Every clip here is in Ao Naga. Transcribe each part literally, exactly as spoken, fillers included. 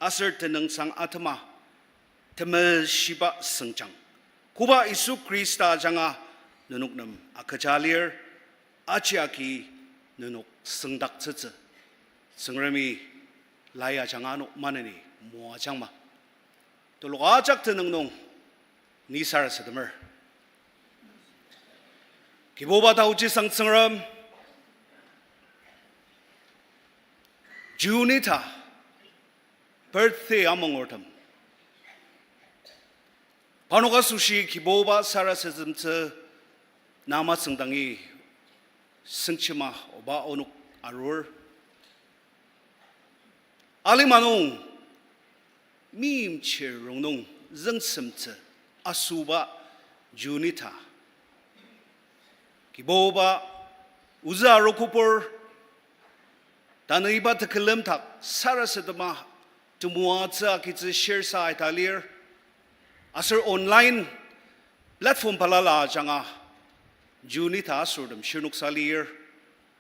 aser tenüngsang atema temeshiba süngjang, koba Yisu Khrista ajanga nenok nem agüja lir, aji agi nenok süngdaktsütsü. Tsüngremi lai ajanga ano maneni moajangma. Telok ajak tenüng nung ni sarasademer. Kibuba taoji sang Tsüngrem, Junita birthday amangurtem, parnok asoshi Kibuba sarasademtsü na matsüngdangi süngjema oba onok arur. Alima nung meimchir rongnung züngsemtsü asüba Junita, Kibuba, ozü arokopur, tanü iba tekülem dak sarasadema temoatsü agitsü shirsa ita lir, aser online platform balala ajanga Junita asortem shirnoksa lir.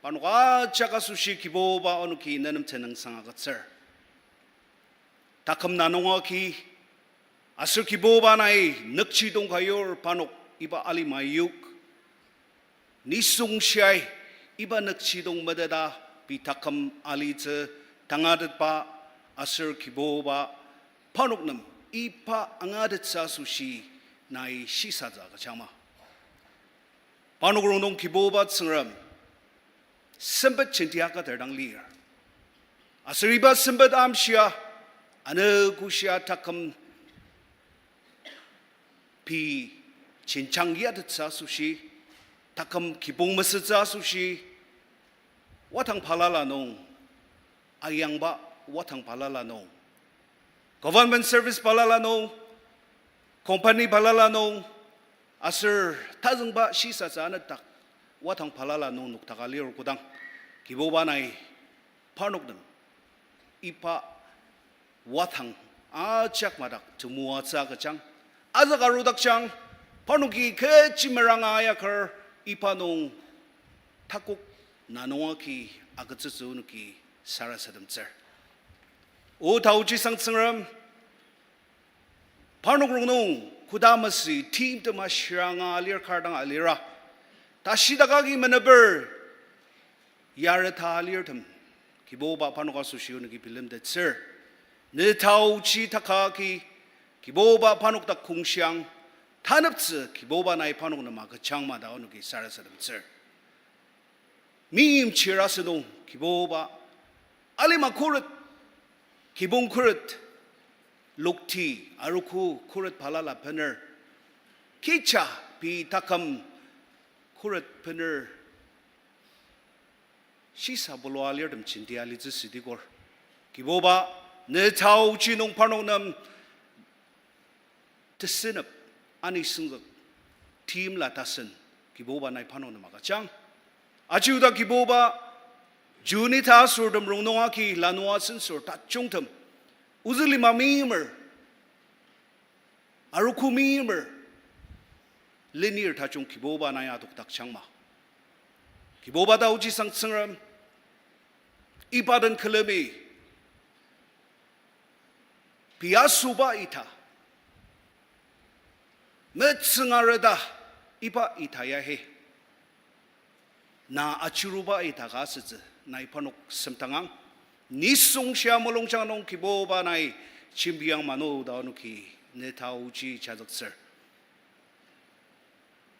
Parnok ajak asoshi Kibuba onoki nenem tenüngsang agütsür. Taküm na nunga agi, aser Kibuba nai nükjidong ka yur parnok iba alima yok. Nisung shiai iba nükjidong meteta pei taküm alitsü tangatetba aser Kibuba parnok nem iba angatettsü asoshi nai shisatsü agüjangma. Parnok rongnung Kibuba Tsüngrem, sempet jenti akater dang lir. Aser iba sempet amshia, anogo shia taküm pei jenjang yatettsü asoshi, taküm kibong mesütsü asoshi, wadang balala nung, ayangba wadang balala nung, government service balala nung, company balala nung, aser tazüngba shisatsü anetdak wadang balala nung nokdaka lir kodang, Kibuba nai parnok nem iba wadang ajak madak temoatsü agüjang, azük arudakjang, parnoki kechi meranga ayaker iba nung takok na nunga agi agütsütsü onoki sarasademtsür. O taoji sang Tsüngrem, parnok rongnung koda masü timtema shiranga alir kar dang alira, tashidak agi meneper yareta alirtem, Kibuba parnok asoshi onoki bilemtettsür. Ne taoji taka agi, Kibuba parnok dak kongshiang, taneptsü Kibuba nai parnok nem agüjangma ta onoki sarasademtsür. Meimchir asünung Kibuba, alima khuret, kibong khuret, lokti, arogo khuret balala bener, kecha pei taküm khuret bener shisa bulua alirtem jenti alitsü südi kor, Kibuba, ne taoji nung parnok nem tesünep, anisüngzük, timla tasen, Kibuba nai parnok nem agüjang. Aji oda Kibuba, Junita asortem rongnung agi lanua sensür tajungtem, ozü lima meimer, arogo meimer lenir tajung Kibuba nai adokdakjangma. Kibuba taoji sang Tsüngrem, iba den külemi pei asüba ita, metsüngareta iba ita ya he, na achiruba ita ka asütsü nai parnok semtangang. Nisung shia mulungjang nung Kibuba nai jembiang mano ta onoki ne taoji jazüktsür.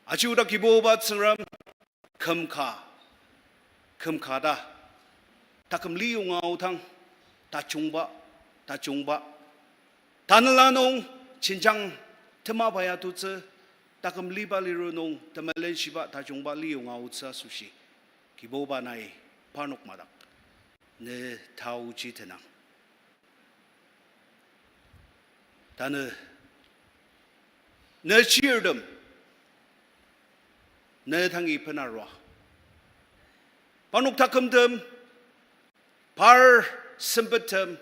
Aji oda Kibuba Tsüngrem, kümka, kümka ta taküm liyonga aodang, tajungba, tajungba, tanela nung jenjang temaba ya tutsü, taküm liba liru nung temelenshiba tajungba liyonga aotsü asoshi, Kibuba nai parnok madak ne taoji tenang. Tanü ne chirtem, ne dangi benarua, parnok takümtem, par sempettem,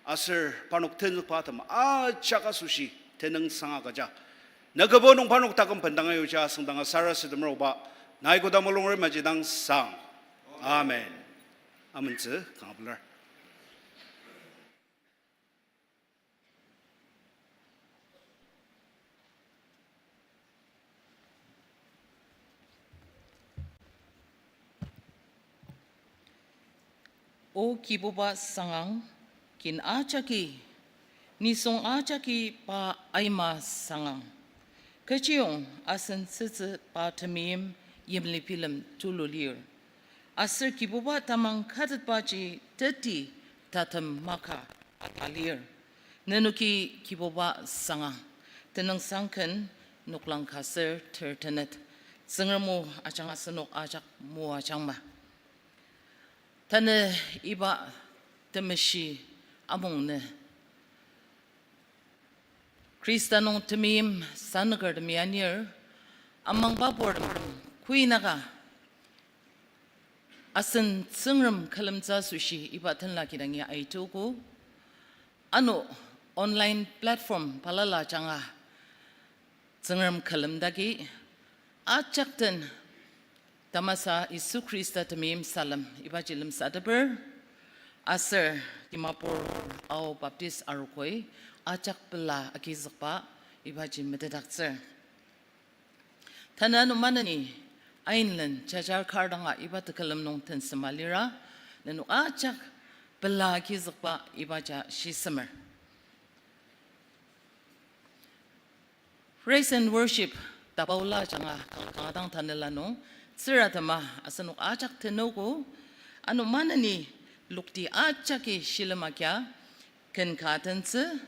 aser parnok tenzükbatem ajak asoshi tenüngsang agüja, ne kübok nung parnok taküm bendanga yuja asüngdanga sarasademer oba, nai koda mulungri maji dang sang. Amen. Amentsü kanga pelar. O Kibuba sangang, kin ajaki, nisung ajaki pa aima sangang. Kechiyong asen tsütsü pa temeim yimli bilem tulu lir. Aser Kibuba tamang katetbaji teti tatem maka ata lir. Nenoki Kibuba sangang. Tenüngsang ken noklang ka ser ter tenet. Tsüngrem o ajanga asenok ajak moajangma. Tanü iba temeshi amungnü Khrista nung temeim sanükertemi anir, amangba purtem kuinaka asen Tsüngrem külemtsü asoshi iba tenla kidangi aitogo. Ano online platform balala ajanga Tsüngrem külemdagi ajak den tamasa Yisu Khrista temeim salem ibaji lemsateper, aser Dimapur Ao Baptist Arogoi ajak pela agizükba ibaji metetdaktsür. Tanü ano maneni ainlen jajar kar danga iba tekülem nung tensema lira, nenok ajak pela agizükba ibaji shisemer. Praise and worship tapaola ajanga kanga dang tanela nung tsüratema asenok ajak tenogo, ano maneni lokti ajaki shilem agia ken ka tentsü,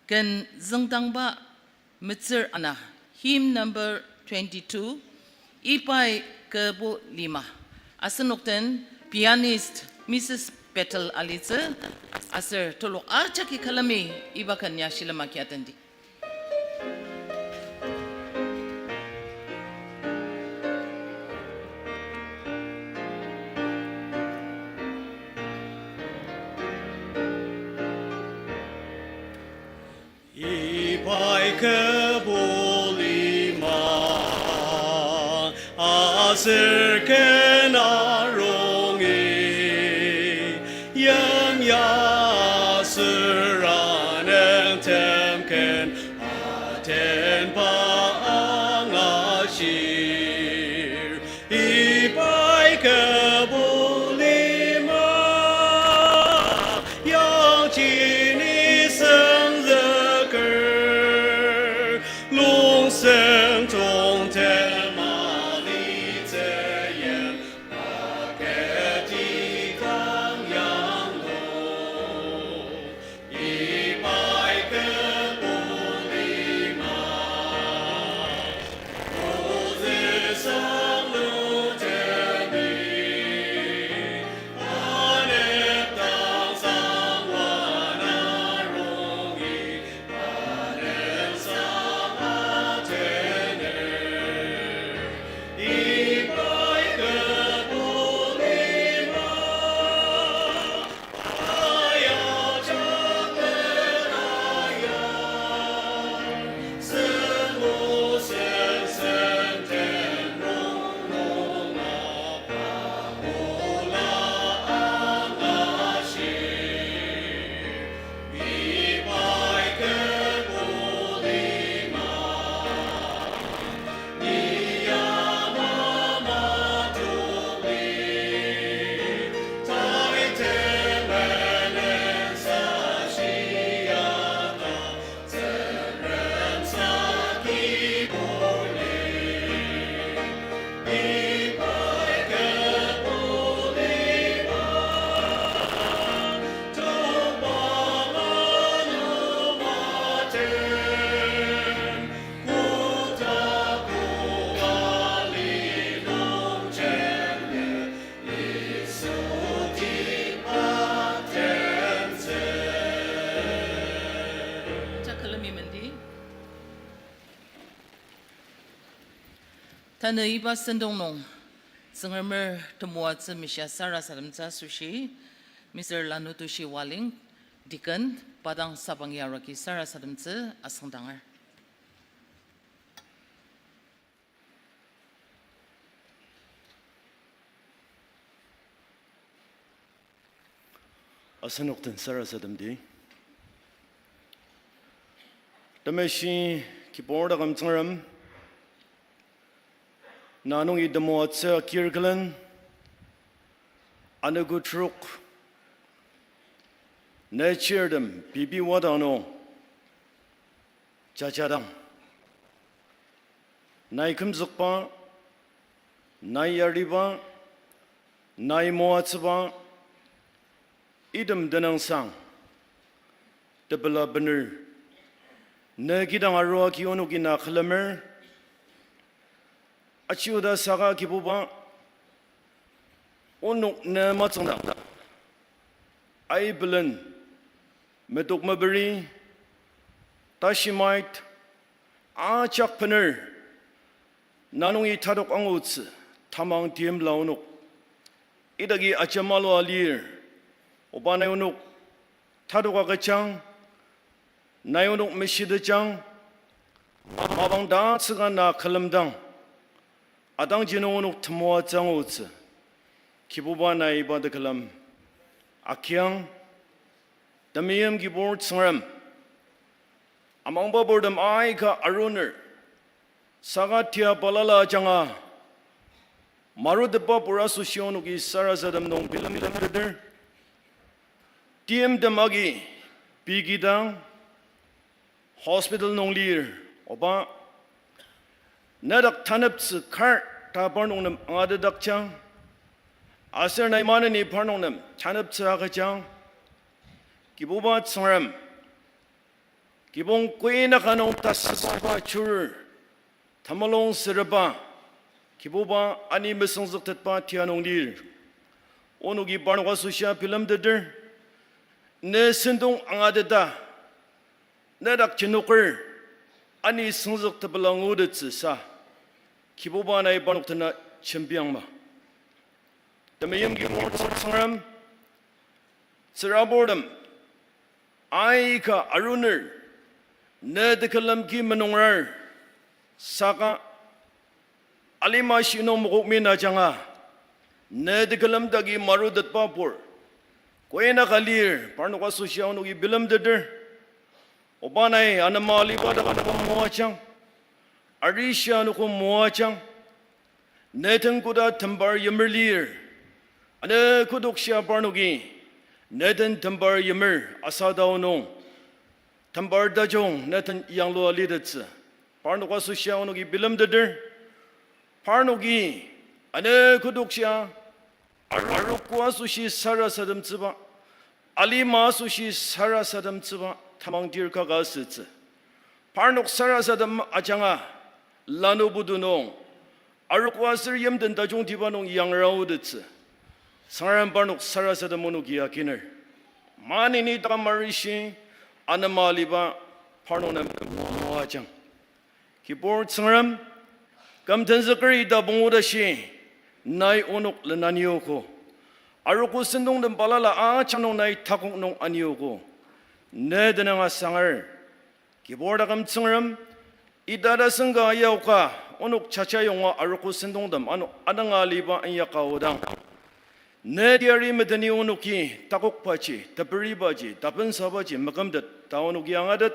ken züngdangba metsür ana, hymn number twenty-two, Ibai Kübok Lima. Asenok den pianist Missus Petal alitsü, aser telok ajaki külemi iba ken ya shilem agia tendi. Ibai Kübok Lima, aser ken arongi, yimya süra nüng temken atenba angashir. Ibai Kübok Lima, yangji ni senzüker, lungseng tongtem alitsü yen, aketi kang yanglu. Ibai Kübok Lima, ozü sanglu temi, anepdang sangwa na rongi, anemsang atener. Ibai Kübok Lima, Tanü iba sentong nung, Tsüngremer temoatsü mishia sarasademtsü asoshi, Mister Lanutushi Waling, Deacon, pa dang sabang yaragi sarasademtsü asüngdanger. Asenok den sarasademdi. Temeshi kibong taküm Tsüngrem, na nungi temoatsü akir külen, anogo trok, Ne chirtem pei wadang nung jajadang, nai kümzükba, nai yariba, nai moatsüba, item tenüngsang tepela bener, ne kidang arua ki onoki na külemer. Achiuda saka Kibuba, onok ne matsüngdang, aibelen, metok meperi, tashimait, ajak bener, na nungi tatok angutsü tamang timla onok idaki ajemalua lir. Oba, nai onok tatok agüjang, nai onok meshitejang, mapang tatsüka na külemdang, atangji nung onok temoatsü angutsü. Kibuba, nai iba tekülem agiang. Temeim Kibur Tsüngrem, amangba purtem aika aruner, saka tia balala ajanga marutetba pur asoshi onoki sarasadem nung bilemteter. Timtem agi pei kidang hospital nung lir, Oba, nedak taneptsü kar ta parnok nem angatetdakjang, aser nai maneni parnok nem taneptsü agüjang. Kibuba Tsüngrem, kibong koinaka nung tasüsüba churur, temulung süraba, Kibuba, ani mesüngzüktetba tia nung lir. Onoki parnok asoshia bilemteter, ne sentong angateta, nedak jenoker, ani süngzük tepela ngutettsüsa, Kibuba, nai parnok dena jembiangma. Temeim Kibur Tsüngrem, tsüraburtem aika aruner, ne tekülem ki menungrar, saka alima shi nung mokokmi na ajanga, ne tekülem dagi marutetba pur koinaka lir, parnok asoshia onoki bilemteter. Oba, nai anema aliba daka nokong moajang, arishia nokong moajang. Ne den koda tembar yimer lir, ane kodakshia parnoki ne den tembar yimer asadao nung, tembar tajung ne den yanglua litettsü, parnok asoshia onoki bilemteter. Parnoki ane kodakshia arogo asoshi sarasademtsüba, alima asoshi sarasademtsüba tamang tir kaka asütsü. Parnok sarasadem ajanga, lanu putu nung, arogo aser yimten tajungtiba nung yangra aotettsü, Tsüngrem parnok sarasadem onoki akiner. Maneni takamarishi anema aliba parnok nem moajang. Kibur Tsüngrem, küm tenzüker ita pungu tashi, nai onok lenaniogo. Arogo sentongtem balala ajak nung nai takok nung aniogo. Ne tenüng asanger. Kibur taküm Tsüngrem, ita ta sengka ayaoka, onok jajayonga arogo sentongtem ano ananga aliba inyaka aodang, ne teyari meteni onoki takokbaji, teperibaji, tapensabaji mekümtet ta onoki angatet.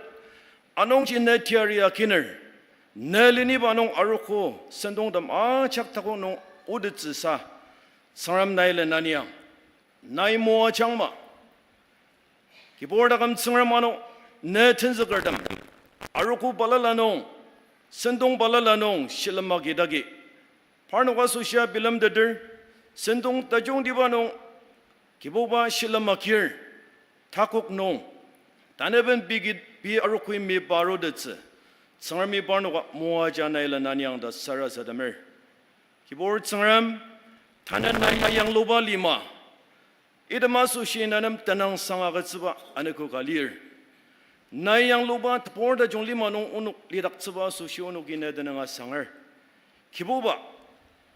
Anungji ne teyari akiner, ne leniba nung arogo sentongtem ajak takok nung otettsüsa, Tsüngrem nai lenaniang, nai moajangma. Kibur taküm Tsüngrem, ano ne tenzükertem arogo balala nung, sentong balala nung shilem agidagi, parnok asoshia bilemteter. Sentong tajungtiba nung Kibuba shilem agir, takok nung, tanaben pei ki, pei arogoi mepa arutettsü, Tsüngremi parnoka moaja nai lenaniang ta sarasademer. Kibur Tsüngrem, tanü nai yangluba lima, item asoshi na nem tenüngsang agütsüba anogo ka lir. Nai yangluba tebur tajung lima nung onok lidaktsüba asoshi onoki ne tenüng asanger. Kibuba,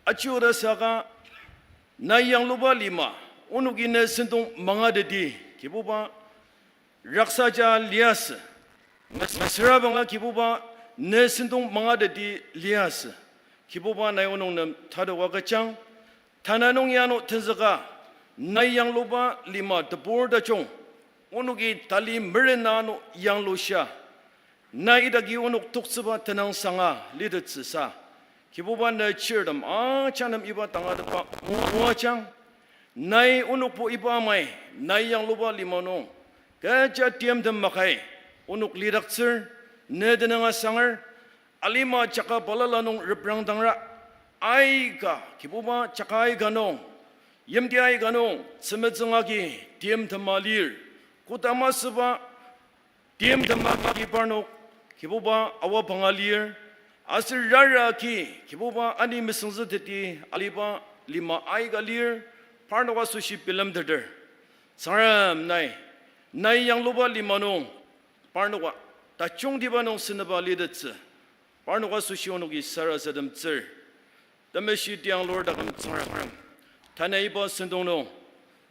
achiuda saka nai yangluba lima onoki ne sentong mangateti, Kibuba, raksaja liasü. Mes-, mesüra banga Kibuba ne sentong mangateti liasü. Kibuba, nai onok nem tatok agüjang. Tanü nung ya ano tenzüka, nai yangluba lima tebur tajung onoki tali merena ano yanglushia, nai idaki onok toktsüba tenüngsanga litettsüsa, Kibuba, ne chirtem ajak nem iba tangatetba moajang. Nai onokbo iba amai nai yangluba lima nung Kecha timtem makai, onok lidaktsür, ne tenüng asanger, alima jaka balala nung reprangdangra, aika, Kibuba jaka aika nung, yimti aika nung, tzümetsüng agi timtem alir, kodama süba, timtem agi parnok, Kibuba awa panga lir, aser rara agi, Kibuba ani mesüngzüteti aliba lima aika lir, parnok asoshi bilemteter. Tsüngrem nai, nai yangluba lima nung, parnoka, tajungtiba nung senüba litettsü, parnok asoshi onoki sarasademtsür. Temeshi tiang lur taküm Tsüngrem, tanü iba sentong nung,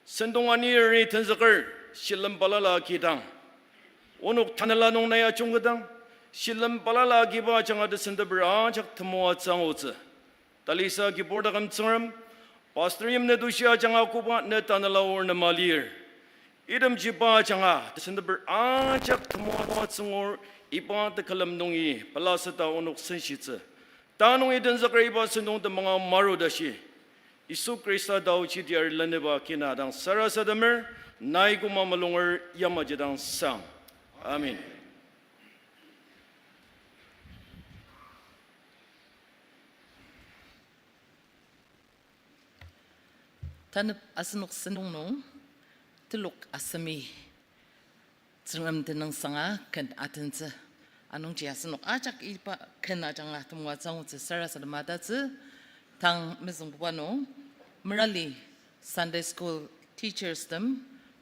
sentong anir tenzüker, shilem balala kidang, onok tanela nung nai ajungketang, shilem balala kiba ajanga tesenteper ajak temoatsü angutsü. Talisa kibur taküm Tsüngrem, pastor yim ne tushi ajanga koba ne tanela aor nema lir. Itemji pa ajanga tesenteper ajak temoatsü angur, iba tekülem nungi pelaseta onok senshitsü. Tanungi tenzüker iba sentong temanga maru tashi, Yisu Khrista taochi tiar leneba kina dang sarasademer, nai koma mulunger yamaji dang sang. Amen. Tanep asenok sentong nung telok asemi Tsüngrem tenüngsanga ken atentsü. Anungji asenok ajak iba ken ajanga temoatsü angutsü sarasadema tatsü. Tang mezüngbuba nung merali Sunday school teachers tem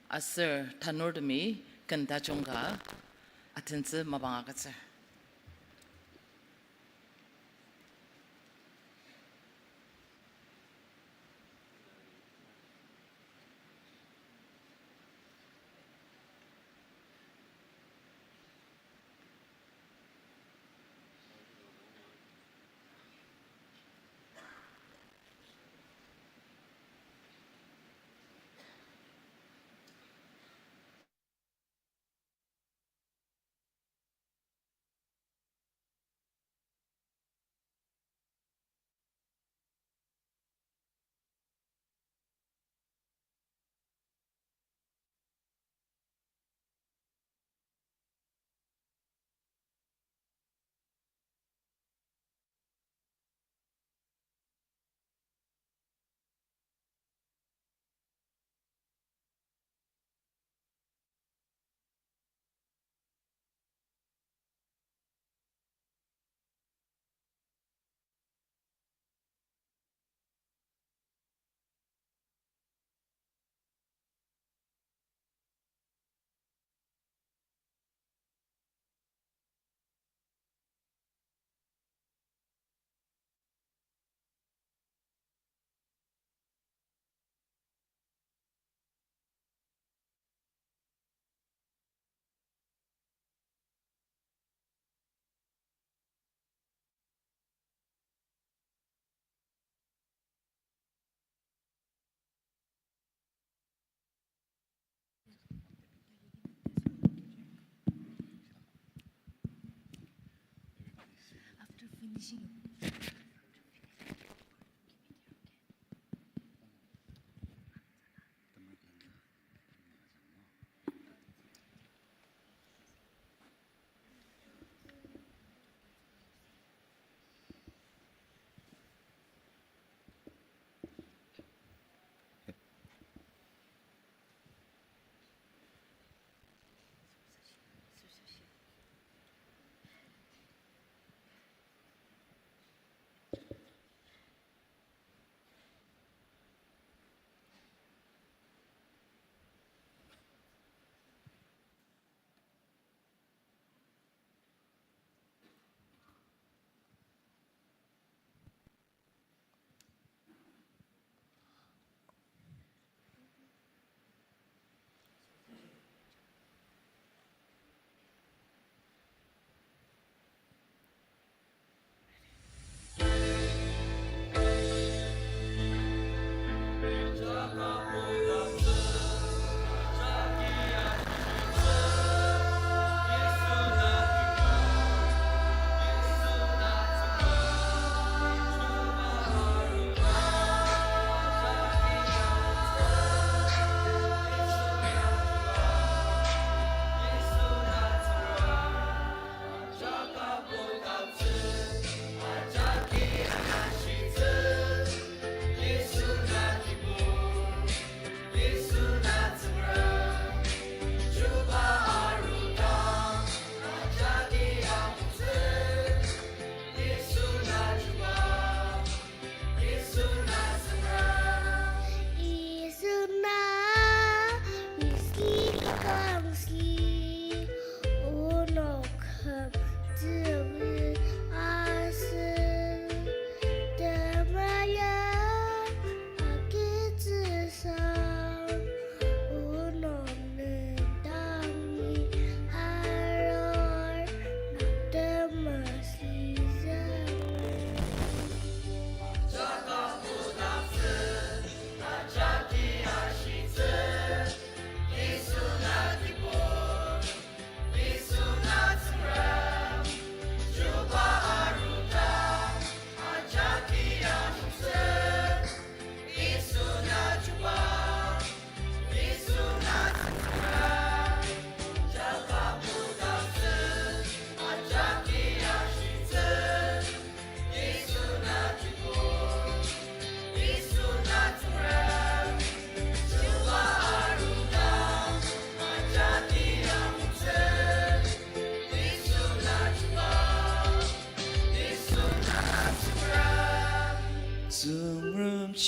aser tanurtemi ken tajung ka atentsü mapang agütsür.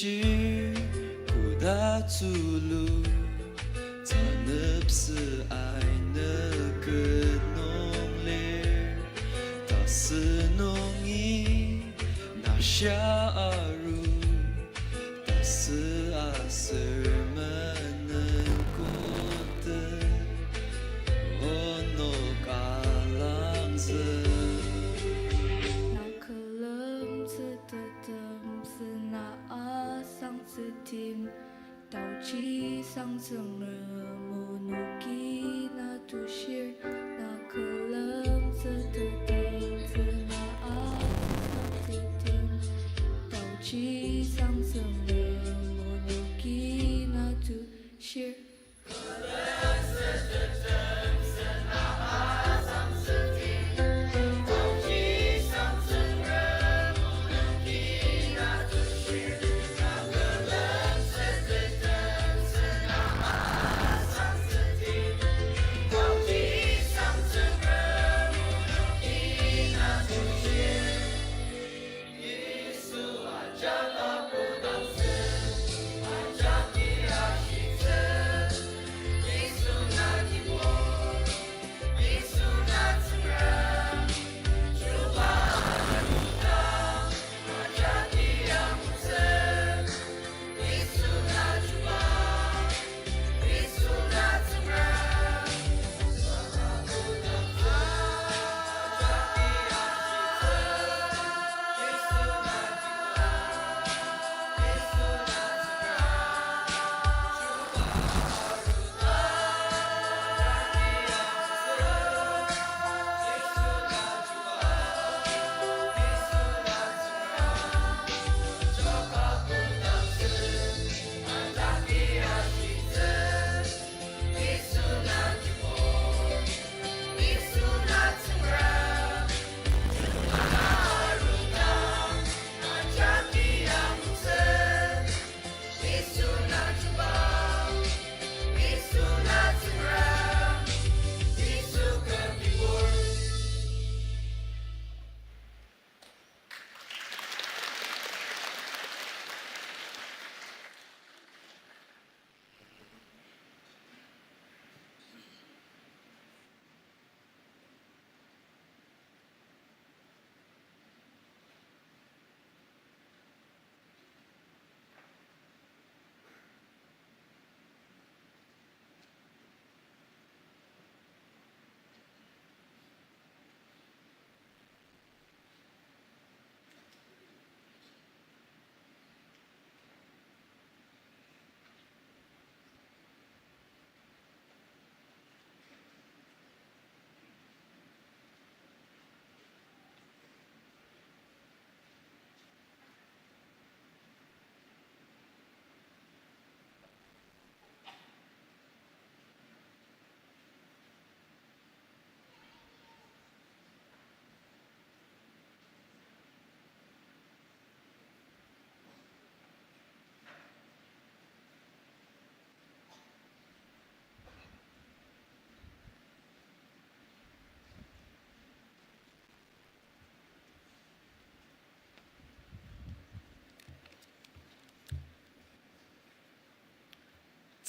Shir koda tulu, tanepsü aina kenong lir, tasü nungi nasha aru, tasü aser menen kote, onok alangzü. Na külemtsü tetemsü na asangtsü tim, taochi sang Tsüngrem onoki na tushir. Na külemtsü tetemsü na asangtsü tim, taochi sang Tsüngrem onoki na tushir.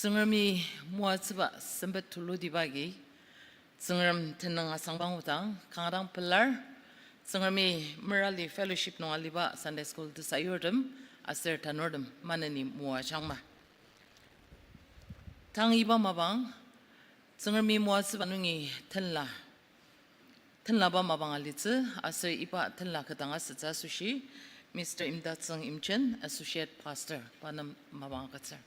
Tsüngremi moatsüba sempet tulutiba agi, Tsüngrem tenüng asangba ngudang kanga dang pelar. Tsüngremi merali fellowship nung aliba Sunday school tesayurtem aser tanurtem maneni moajangma. Tang iba mapang, Tsüngremi moatsüba nungi tenla, tenlaba mapang alitsü, aser iba tenla ketdang asütsü asoshi, Mister Imdatsüng Imchen, Associate Pastor, pa nem mapang agütsür.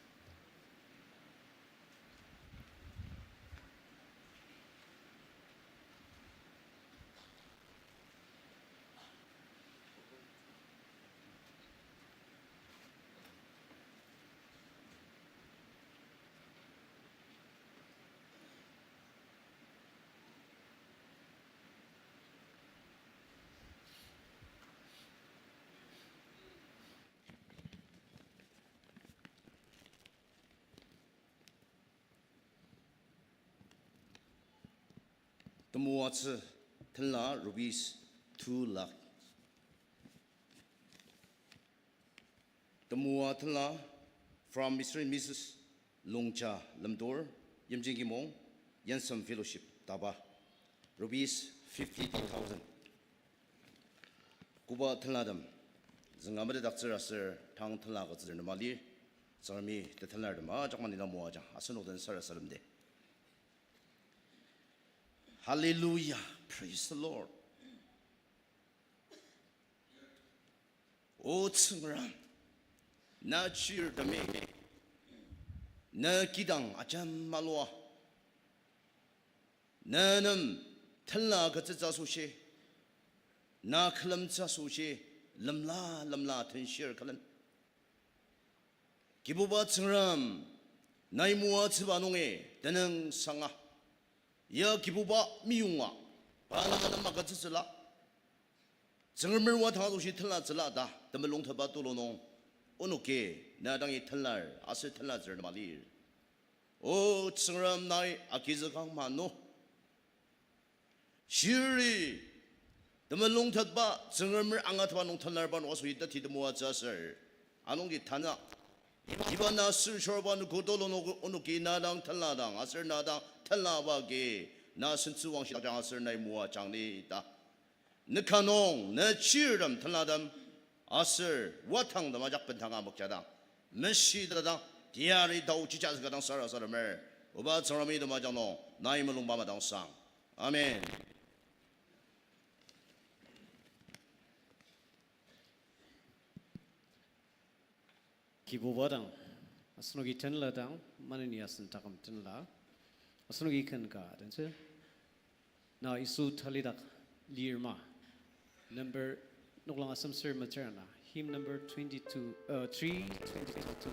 Temoatsü tenla rupees two lakh. Temoa tenla from Mister and Missus Longja Lemdur, Yimjin Kimong, Yensem Fellowship, Taba, rupees fifty thousand. Koba tenlatem, zünga metetdaktsür aser tang tenla agütsütsür nema lir, Tsüngremi tetenlartem ajak maneni moajang, asenok den sarasademdi. Hallelujah, praise the Lord. O Tsüngrem, na chirtemi, na kidang ajemalu, na nem tenla agütsütsü asoshi, na külemtsü asoshi, lemla lemla tenshir külen. Kibuba Tsüngrem, nai moatsüba nungi tenüngsanga, ya Kibuba meyonga, pa na nem agütsütsüla, Tsüngremer wadang asoshi tenlatsüla ta temulung teba tulu nung, onoki na dangi tenlar aser tenlatsür nema lir. O Tsüngrem, nai agizükang manu, shiri temulung tetba Tsüngremer angatba nung tenlarba nung asoshi teti temoatsü aser, anungji tanü iba na sür shorba nung kotulu nung onoki na dang tenladang aser na dang tenlaba agi na sentsüwangshidakjang aser nai moajang ni ta. Ne ka nung ne chirtem tenlatem aser wadangtem ajak bendanga amokjadang, meshitadang, teyari taochi jazüka dang sarasademer, oba Tsüngremi temajang nung nai mulungba madangsang. Amen. Kibuba dang, asenoki tenla dang, maneni asen taküm tenla, asenoki ken ka adentsü. Na Yisu talidak lirma. Number, noklang asem ser materana. Hymn number twenty-two, uh, three twenty-two.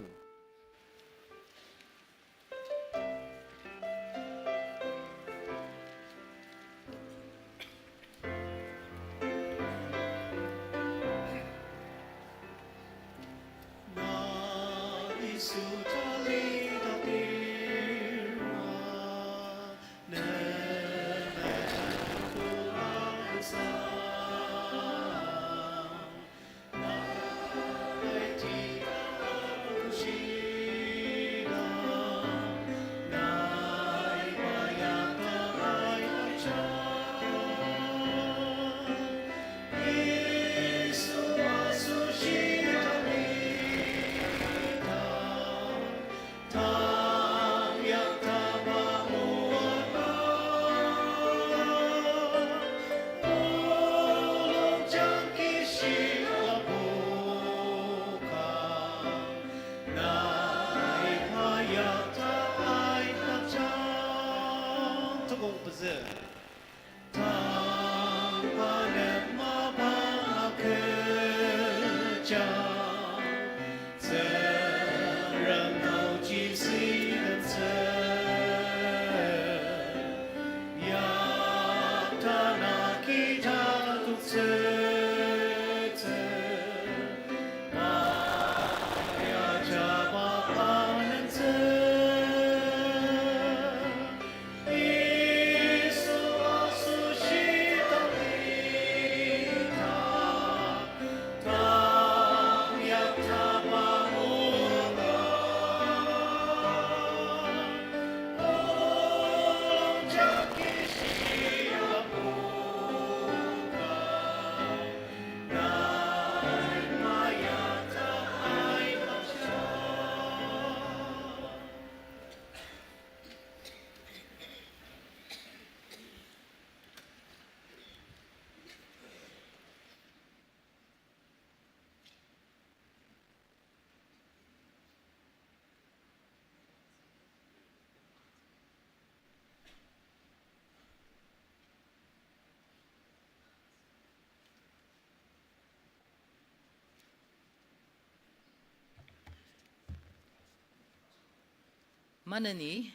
Maneni,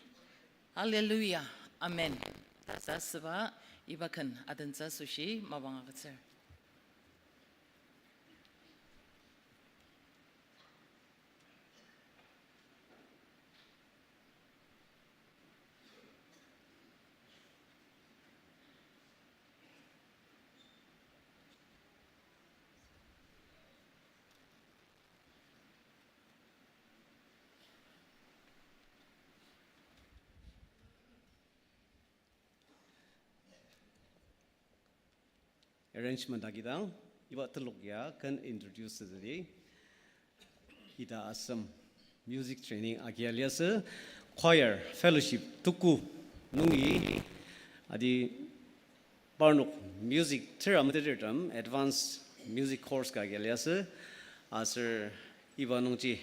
Hallelujah, Amen ta asüba iba ken adentsü asoshi mapang agütsür. arrangement agidang, iba telok ya ken introduce südi. Ita asem music training agia liasü, choir fellowship tuku nungi, adi parnok music tera metetertem advanced music course ka agia liasü, aser iba nungji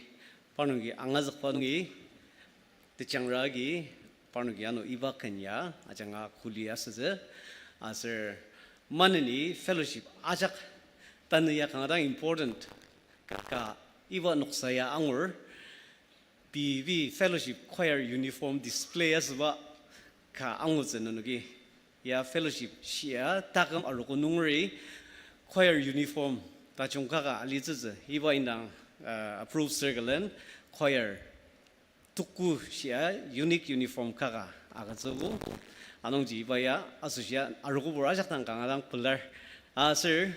parnoki angazükba nungi, tejangra agi parnoki ano iba ken ya ajanga kuli asütsü, aser maneni fellowship ajak tanü ya kanga dang important ka iba noksa ya angur, pei pei fellowship choir uniform display asüba ka angutsü nenoki. Ya fellowship shia taküm arogo nungeri choir uniform tajung kaka alitsütsü. Iba indang, uh, approve circle-en choir tuku shia unique uniform kaka agütsüogo. Anungji iba ya asoshia arogobur ajak dang kanga dang pelar. Aser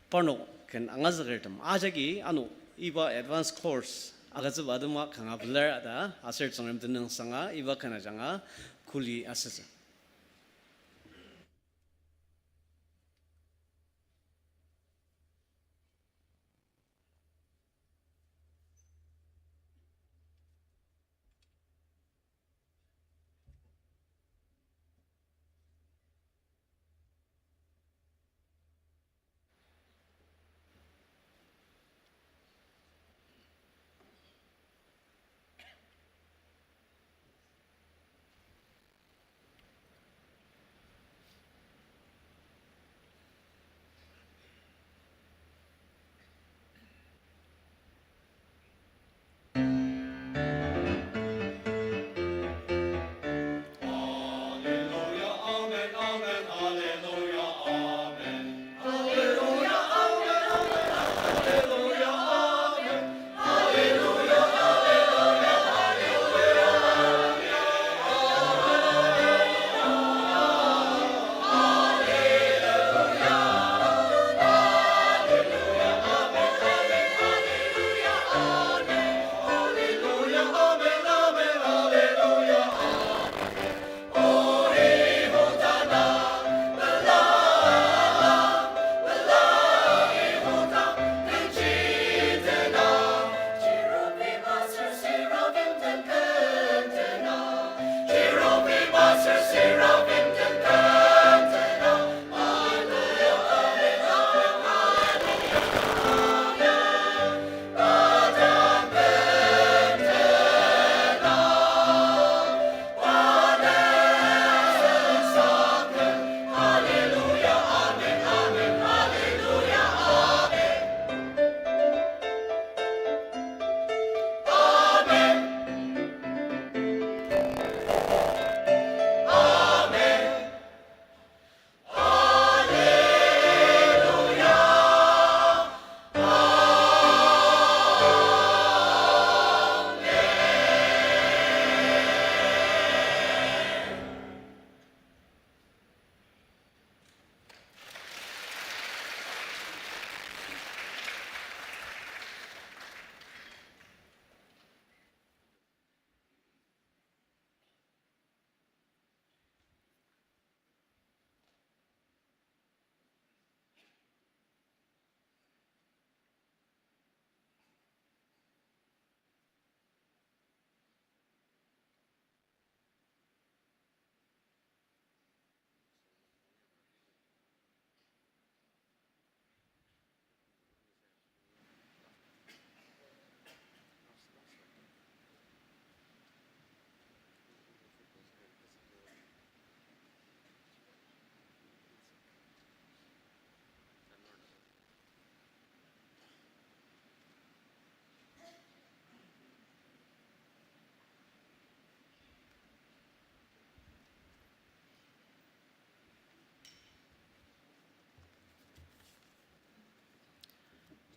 parnok ken angazükertem ajaki ano iba advance course agütsüba atema kanga pelar ta aser Tsüngrem tenüngsanga iba ken ajanga kuli asütsü.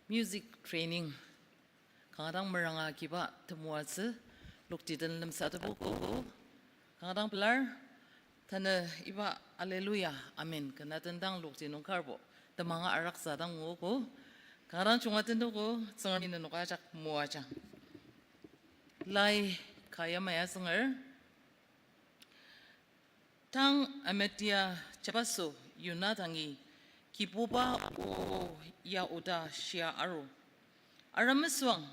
Music training kanga dang meranga kiba temoatsü lokti den lemsatepoko. Kanga dang pelar, tanü iba Alleluia, Amen kena tendang lokti nung karbo temanga araksa dang nguogo. Kanga dang junga tendogo, Tsüngremi nenok ajak moajang. Lai ka yamai azünger. Tang ametia jabaso Yona dangi Kibuba o ya oda shia aru. Aramesüang,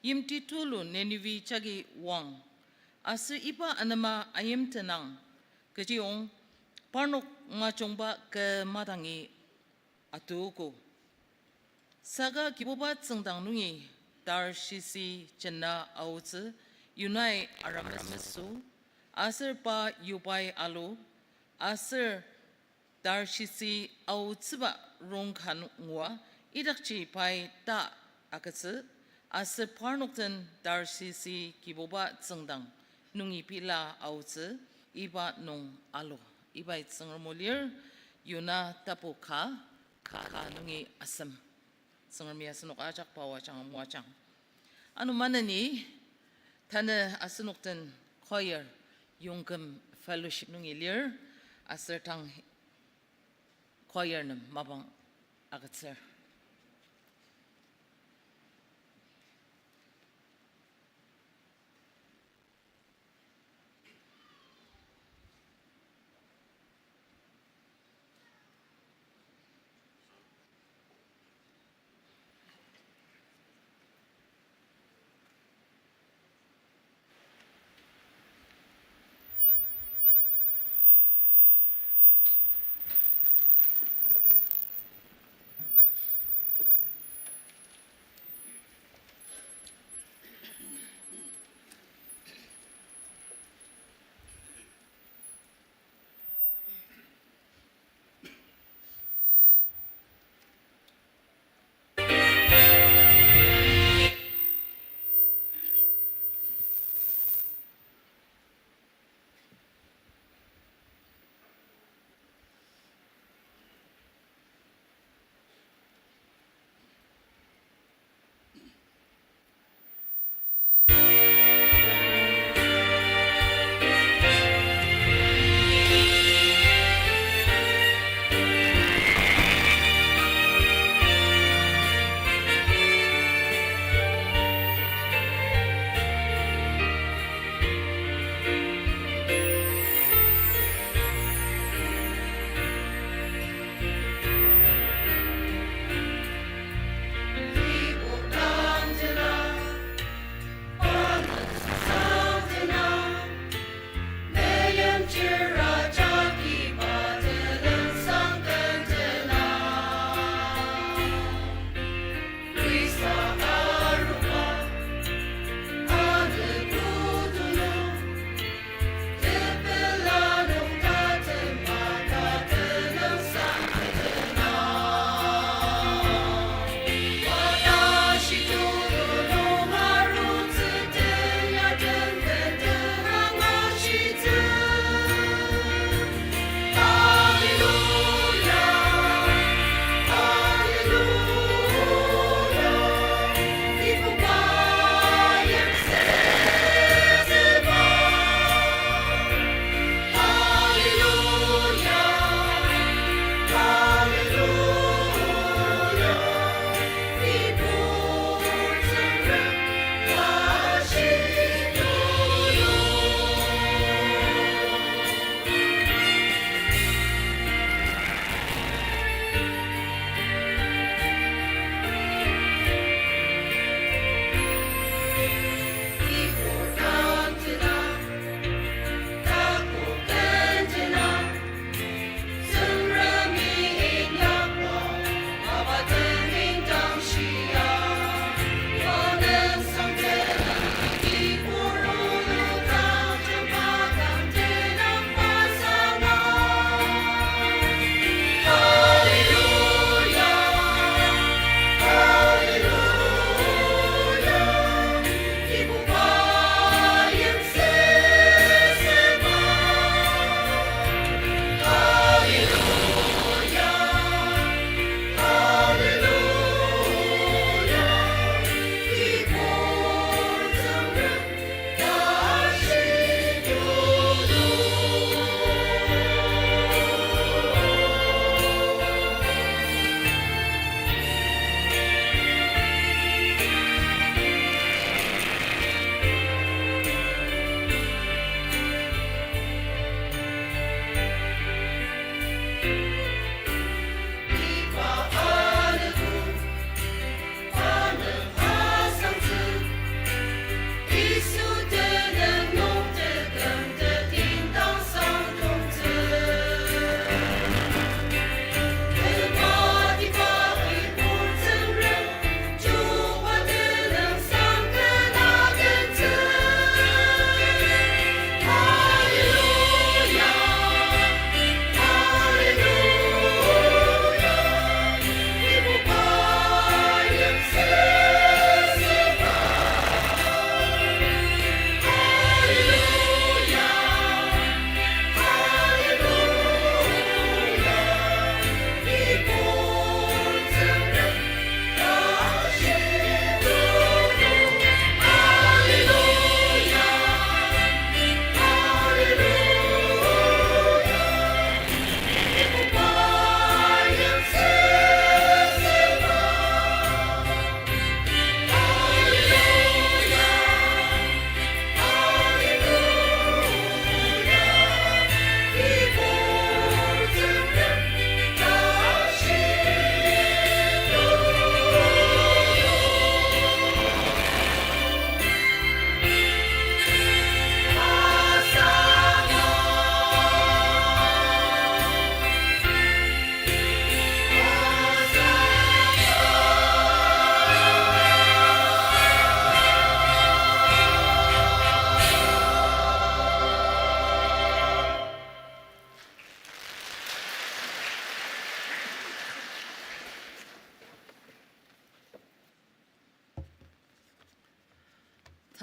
yimti tulu Ninive jagi oang, aser iba anema ayimtenang, kechiyong parnok majungba kü madangi atuogo. Saka Kibuba tsüngdang nungi Tarshisi jena aotsü Yonai aramesü, aser pa yubai alu, aser Tarshisi aotsüba rongka ngua idakji pai ta agütsü, aser parnok den Tarshisi Kibuba tsüngdang nungi pila aotsü, iba nung alu. Ibai Tsüngrem o lir, Yona tapu ka, ka nungi asem. Tsüngremi asenok ajak pa o ajanga moajang. Ano maneni, tanü asenok den choir Yongküm Fellowship nungi lir, aser tang choir nem mapang agütsür.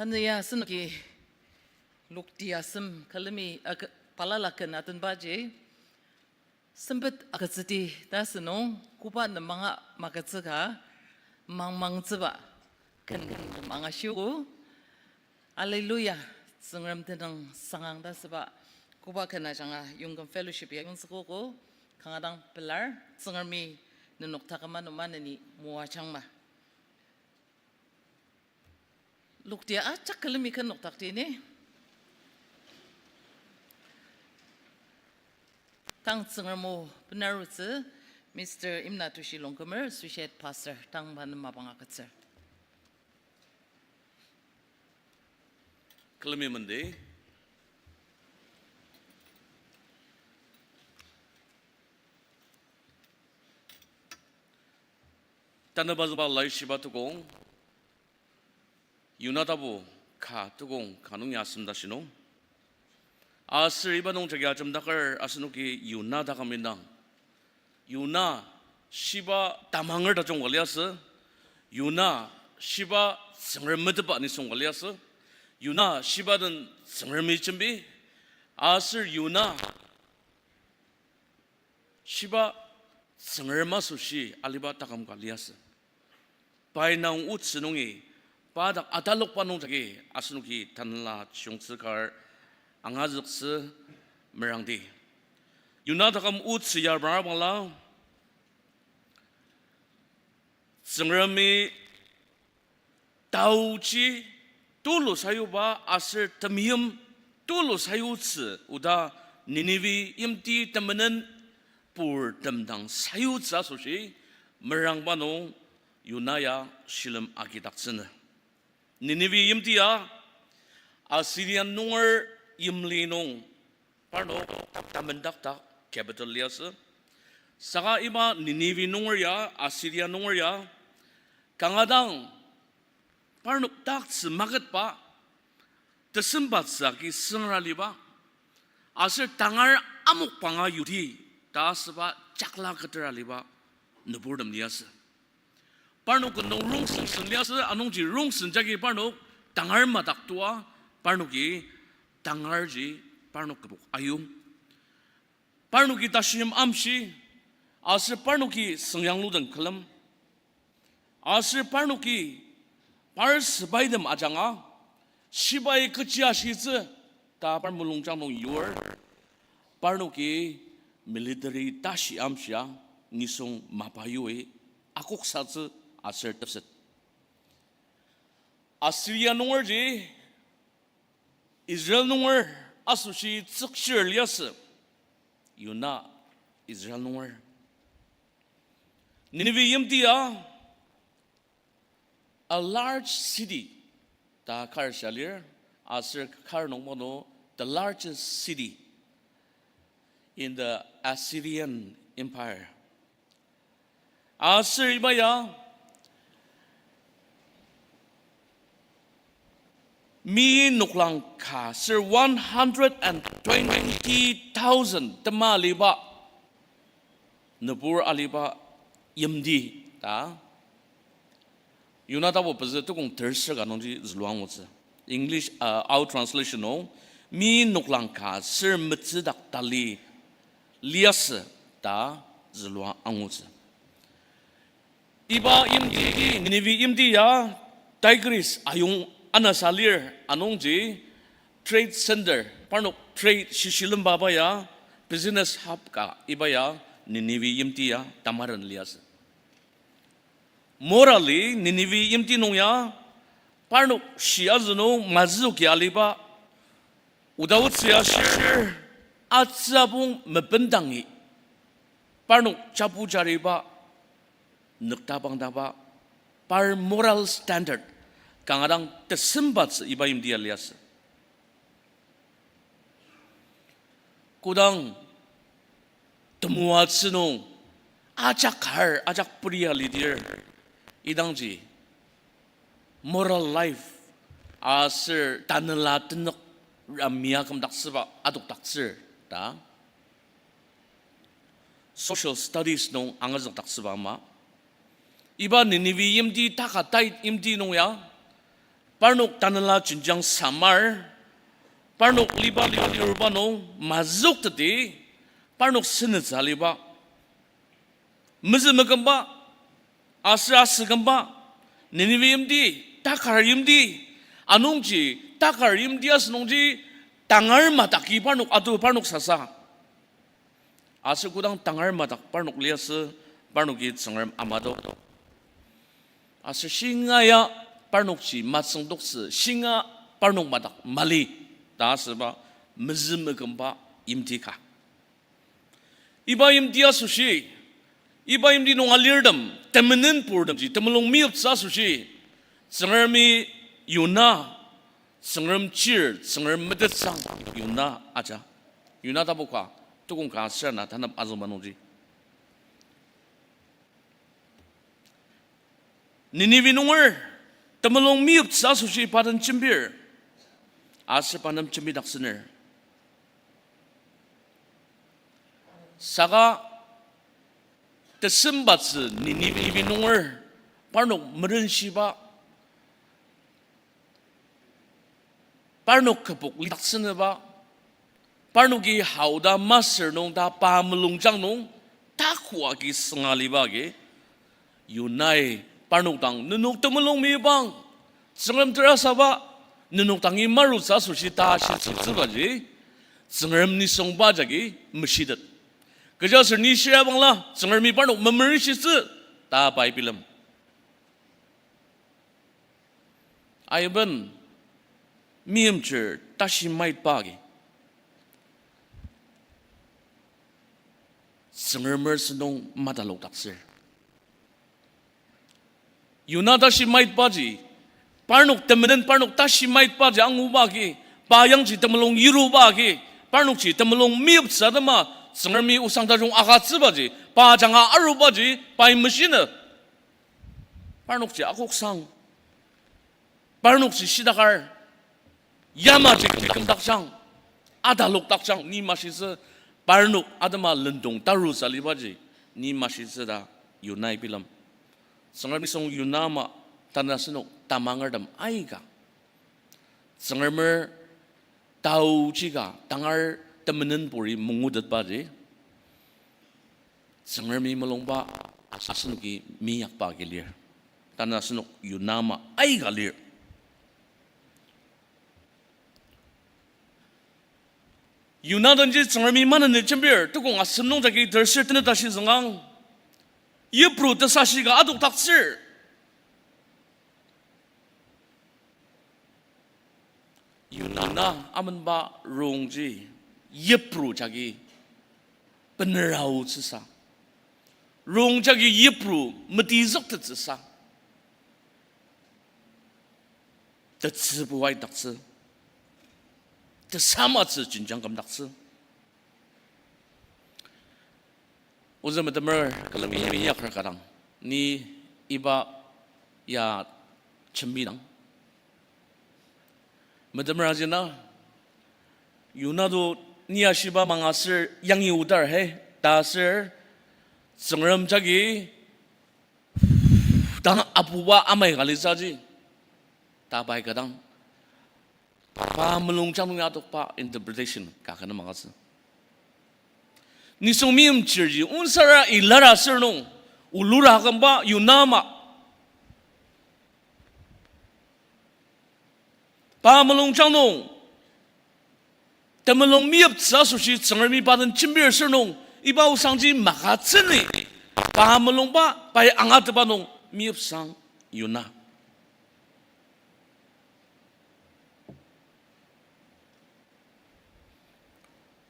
Tanü ya asenoki lokti asem külemi, ag-, balala ken atenbaji, sempet agütsüdi ta asünung, koba nemanga magütsüka, mangmangtsüba ken nem angashiogo. Alleluia, Tsüngrem tenüng sangang ta asüba, koba ken ajanga Yongküm Fellowship ya yongzükogo, kanga dang pelar, Tsüngremi nenok taküm ano maneni moajangma. Lokti ajak külemi ken nokdakti ni. Tang Tsüngrem o benarutsü, Mister Imnatushi Longkumer, Associate Pastor, tang pa nem mapang agütsür. Külemi mendi. Tanü bazüba Laishiba tukong, Yona tapu ka tukong ka nung ya asem ta shinung. Aser iba nung jagi ajemdaker asenoki Yona taküm indang. Yona shiba tamanger tajung ka liasü. Yona shiba Tsüngrem metetba nisung ka liasü. Yona shiba den Tsüngremi jembi. Aser Yona shiba Tsüngrem asoshi aliba taküm ka liasü. Pai nung otsü nungi, pa dak atalokba nung jagi asenoki tanela chiyungtsü kar angazüktsü merangdi. Yona taküm otsü ya bangabangla, Tsüngremi taoji tulu sayuba aser temeim tulu sayutsü oda Ninive yimti temenen purtem dang sayutsü asoshi merangba nung Yona ya shilem agidaktsünü. Ninive yimti ya Assyria nunger yimli nung parnok tamendakdak capital liasü. Saka iba Ninive nunger ya, Assyria nunger ya, kanga dang parnok taktsü maketba, tesembatsü agi süngra liba, aser tangar amokbanga yudi ta asüba jakla ketera liba nüburtem liasü. Parnok nung rongsen sen liasü, anungji rongsen jagi parnok tangar madak tua, parnoki tangarji parnok kübok ayong. Parnoki tashiyim amshi, aser parnoki süngyanglu den külem. Aser parnoki par sepaitem ajanga, shibai kechi ashitsü ta par mulungjang nung yur, parnoki military tashi amshia nisung mapa yui akoksatsü aser tepset. Assyria nungerji Israel nunger asoshi tsükchir liasü. Yona Israel nunger. Ninive yimti ya a large city ta kar shia lir, aser kar nungbo nung the largest city in the Assyrian Empire. Aser iba ya mi noklang ka ser one hundred and twenty thousand tema aliba, nübur aliba yimti ta. Yona tapu pezü tukong terser ka nungji zülua angutsü. English, uh, Ao translation nung, mi noklang ka ser metsüdak tali liasü ta zülua angutsü. Iba yimti, Ninive yimti ya Tigris ayong anasa lir, anungji trade center, parnok trade shishilemba ba ya, business hub ka iba ya Ninive yimti ya tamaren liasü. Morally, Ninive yimti nung ya, parnok shiazü nung mazüoki aliba, oda otsü ya shir, atsübong mebendangi, parnok jabu jariba, nüktabangdaba, par moral standard, kanga dang tesembatsü iba yimti ya liasü. Kodang temoatsü nung ajak kar, ajak peria lidir, idangji moral life aser tanela tenük ramia kümdaktsüba adokdaktsür ta. Social studies nung angazükdaktsüba ama. Iba Ninive yimti taka tai yimti nung ya, Parnok tanela jenjang samar, parnok liba liba liruba nung mazükteti, parnok senütsü aliba. Mezü mekümba, aser asükümba, Ninive yimti, takar yimti, anungji, takar yimti asünungji, tangar madaki parnok atu parnok sasa. Aser kodang tangar madak parnok liasü, parnoki Tsüngrem amato. Aser shingaia parnokji matsüngtoktsü, shinga parnok madak mali, ta asüba mezü mekümba yimti ka. Iba yimti asoshi, iba yimti nung alirtem, temenenpurtemji temulung meyiptsü asoshi, Tsüngremi Yona, Tsüngrem chir, Tsüngrem metetsang Yona aja. Yona tapu ka, tukong ka aser ana tanep azüngba nungji. Ninive nunger, temulung meyiptsü asoshi pa den jembir, aser pa nem jembidaktsüner. Saka tesembatsü Ninive nunger, parnok merenshiba, parnok kübok lidaktsünüba, parnoki haoda masür nung ta pa mulungjang nung, taku agi sünga liba agi, Yonai parnok dang, nenok temulung meyipang, Tsüngrem terasaba, nenok dangi marutsü asoshi ta shitsütsübaji, Tsüngrem nisungba jagi meshitet. Kechiaser ni shirabangla, Tsüngremi parnok memerenshitsü, ta pai bilem. Aiben, meimchir tashi maitba agi, Tsüngremer sentong matalokdaktsür. Yona tashi maitbaji, parnok temenen parnok tashi maitbaji anguba agi, pa yangji temulung yiruba agi, parnokji temulung meyiptsü atema, Tsüngremi osang tajung agütsübaji, pa ajanga arubaji, pai meshinü. Parnokji akoksang. Parnokji shitakar. Yamaji kümdaktsüang. Atalokdaktsüang. Ni mashitsü parnok atema lendong tarutsü alibaji. Ni mashitsü ta Yonai bilem. Tsüngrem nisung Yona ama tanü asenok tamangertem aika, Tsüngremer taoji ka tangar temenenpuri mangutetbaji, Tsüngremi mulungba asenoki meyakba agi lir. Tanü asenok Yona ama aika lir. Yona denji Tsüngremi maneni jembir, tukong asem nung jagi terser tenet tashi züngang. Yipru tesashi ka adokdaktsür. Yona amenba rongji yipru jagi beneraotsüsa. Rong jagi yipru metizüktettsüsa. Tetsübu aidaktsü. Tesamatsü jenjang kümdaktsü. Ozü metemer külemi inyaker kadang, ni iba ya jembidang. Metemer ajina, Yona do ni ashiba mangaser yangi odar he, ta aser Tsüngrem jagi dang apuba amai ka litsüji, ta pai kadang, pa mulungjang nung ya adokba interpretation ka kena mangatsü. Nisung meimchirji onsara ilara aser nung, olura akümba Yona ama pa mulungjang nung temulung meyiptsü asoshi Tsüngremi pa den jembir aser nung, iba osangji magütsüni, pa mulungba pai angatetba nung meyipsang Yona.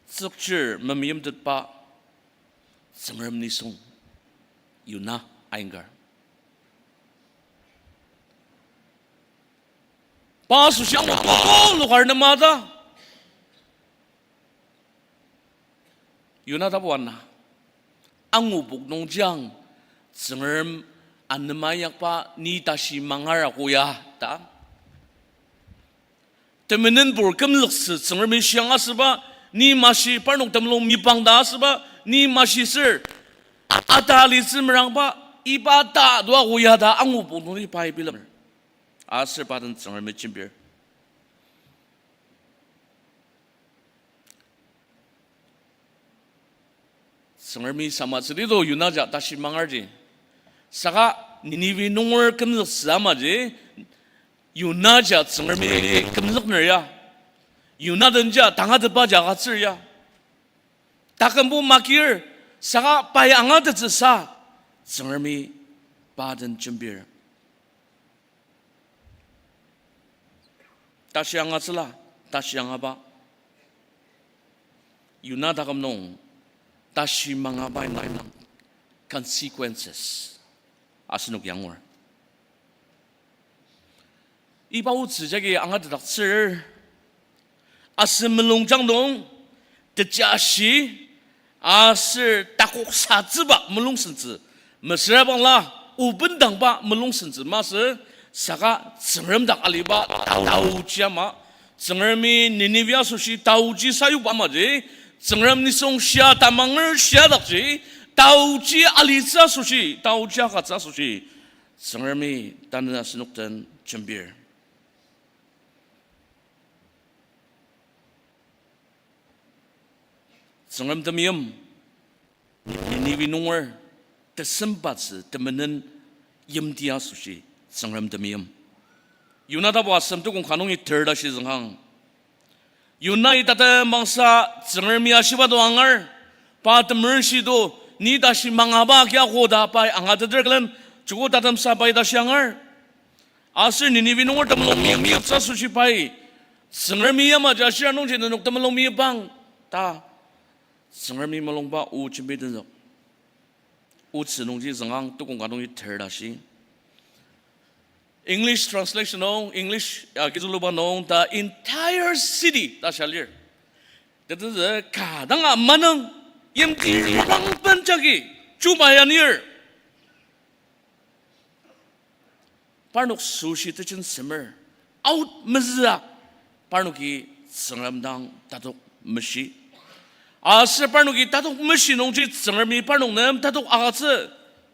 Tsükchir memeimtetba Tsüngrem nisung Yona ainger. Pa asoshi angu poko lokar nema ta. Yona tapu ana. Angupok nungji ang Tsüngrem anema inyakba ni tashi mangar ako ya ta. Temenenpur kümzüktsü Tsüngremi shiang asüba, ni mashi parnok temulung meyipang ta asüba, ni mashiser ata alitsü merangba, iba ta doa ako ya ta angupok nungji pai bilemer. Aser pa den Tsüngremi jembir. Tsüngremi samatsüdi to Yona ja tashi mangarji. Saka Ninive nunger kümzüktsü amaji, Yona ja Tsüngremi kümzükner ya. Yona den ja tangatetba ja agütsür ya. Takümbo makir, saka pai angatettsüsa, Tsüngremi pa den jembir. Tashi angatsüla, tashi angaba. Yona taküm nung, tashi mangaba indang consequences asenok angur. Iba otsü jagi angatetdaktsür, asen mulungjang nung, tejashi, aser takoksatsüba mulungsentsü, mesüra bangla, obendangba mulungsentsü masü, saka Tsüngrem dak aliba taoji ama, Tsüngremi Ninive asoshi taoji sayuba amaji, Tsüngrem nisung shia tamanger shiadakji, taoji alitsü asoshi, taoji agütsü asoshi, Tsüngremi tanü asenok den jembir. Tsüngrem temeim, Ninive nunger tesembatsü temenen yimti asoshi Tsüngrem temeim. Yona tapu asem tukong ka nungi ter tashi züngang. Yonai tatem mangsa Tsüngremi ashiba to angar, pa temerenshi to, ni tashi mangaba agi koda pai angateter külen, joko tatemsa pai tashi angar. Aser Ninive nunger temulung meyiptsü asoshi pai, Tsüngremi yamaji ashir anungji nenok temulung meyipang ta Tsüngremi mulungba o jembi tenzük. Otsü nungji züngang tukong ka nungi ter tashi. English translation nung, English, ya, kizüluba nung ta entire city ta shia lir. Tetezü ka danga manung yimti rangben jagi chuba ya nir. Parnok süshi tejen semer, out mezüa, parnoki Tsüngrem dang tatok meshi. Aser parnoki tatok meshi nungji Tsüngremi parnok nem tatok agütsü.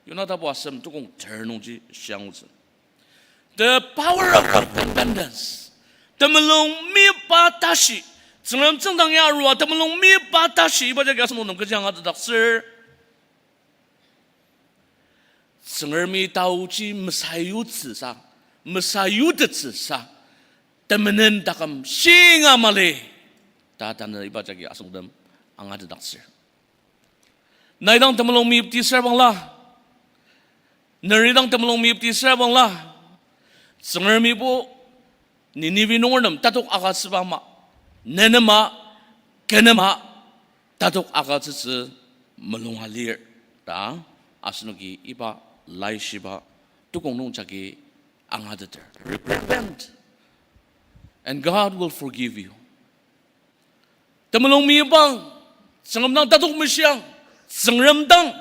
Yona tapu asem tukong ter nungji shiangutsü. The power of repentance. Temulung meyipa tashi. Tsüngrem tsüngdang ya arua temulung meyipa tashi iba jagi asenok nem kechi angatetdaktsür. Tsüngremi taoji mesayutsüsa, mesayutettsüsa, temenen taküm shinga mali ta tanü iba jagi asüngdang angatetdaktsür. Nai dang temulung meyipti süra bangla, neri dang temulung meyipti süra bangla, Tsüngremibo Ninive nunger nem tatok agütsüba ama, nenema, kü nem a, tatok agütsütsü mulunga lir ta asenoki iba laishiba tukong nung jagi angateter. Repent, and God will forgive you. Temulung meyipang, Tsüngrem dang tatok meshiang, Tsüngrem dang,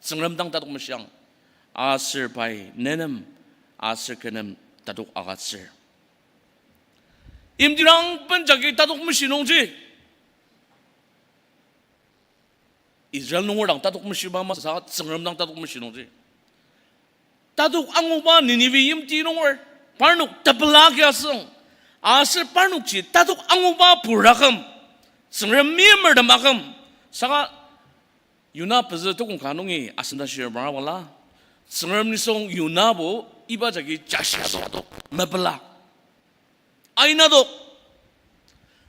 Tsüngrem dang tatok meshiang, aser pai nenem, aser kü nem tatok agütsür. Yimti rangben jagi tatok meshi nungji Israel nunger dang tatok meshiba ama saka Tsüngrem dang tatok meshi nungji tatok anguba Ninive yimti nunger, parnok tepela agi asüng, aser parnokji tatok anguba pur aküm, Tsüngrem meimertem aküm, saka Yona pezü tukong ka nungi asüngdang shir bangabangla, Tsüngrem nisung Yonabo iba jagi jashi adok mepela. Aina adok.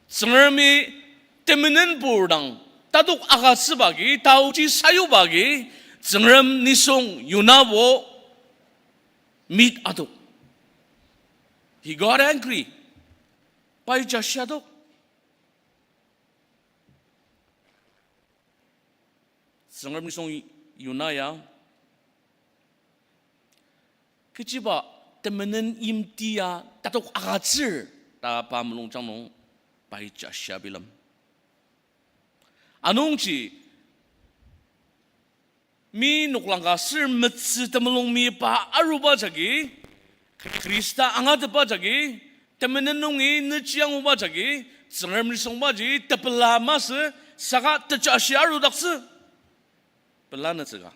Tsüngremi temenen pur dang tatok agütsüba agi, taoji sayuba agi, Tsüngrem nisung Yonabo meit adok. He got angry. Pai jashi adok. Tsüngrem nisung Yona ya kechiba temenen yimti ya tatok agütsür ta pa mulungjang nung pai jashi abilem. Anungji mi noklang ka ser metsü temulung meipa aruba jagi, Khrista angatetba jagi, temenen nungi nüji anguba jagi, Tsüngrem nisungbaji tepela masü saka tejashi arudaktsü. Pela nütsüka.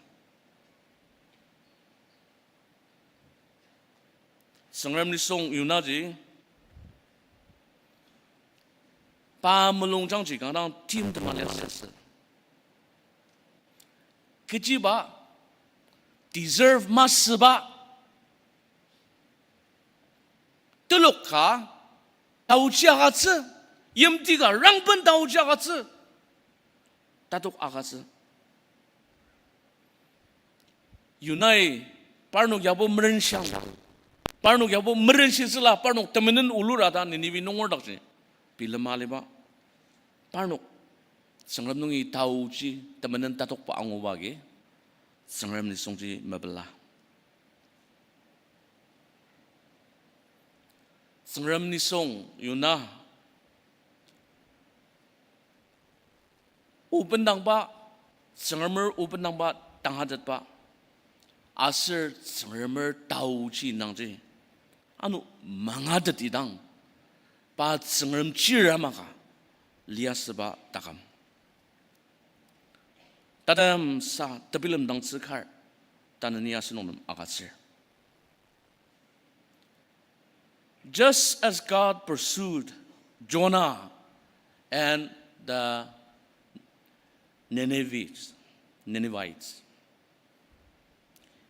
Tsüngrem nisung Yonaji, pa mulungjangji kanga dang timtem aliasü. Kechiba, deserve masüba, telok ka taoji agütsü, yimti ka rangben taoji agütsü, tatok agütsü. Yonai parnok yabo merenshang, parnok yabo merenshitsüla, parnok temenen ulura ta Ninive nunger dakji bilema aliba. Parnok Tsüngrem nungi taoji temenen tatokba anguba agi Tsüngrem nisungji mepela. Tsüngrem nisung Yona obendangba, Tsüngremer obendangba tangatetba, aser Tsüngremer taoji nangji ano mangatetidang, pa Tsüngrem chir amaka liasüba taküm. Tatem sa tebilemdangtsü kar, tanü ni asenok nem agütsür. Just as God pursued Jonah and the Ninevites, Ninevites,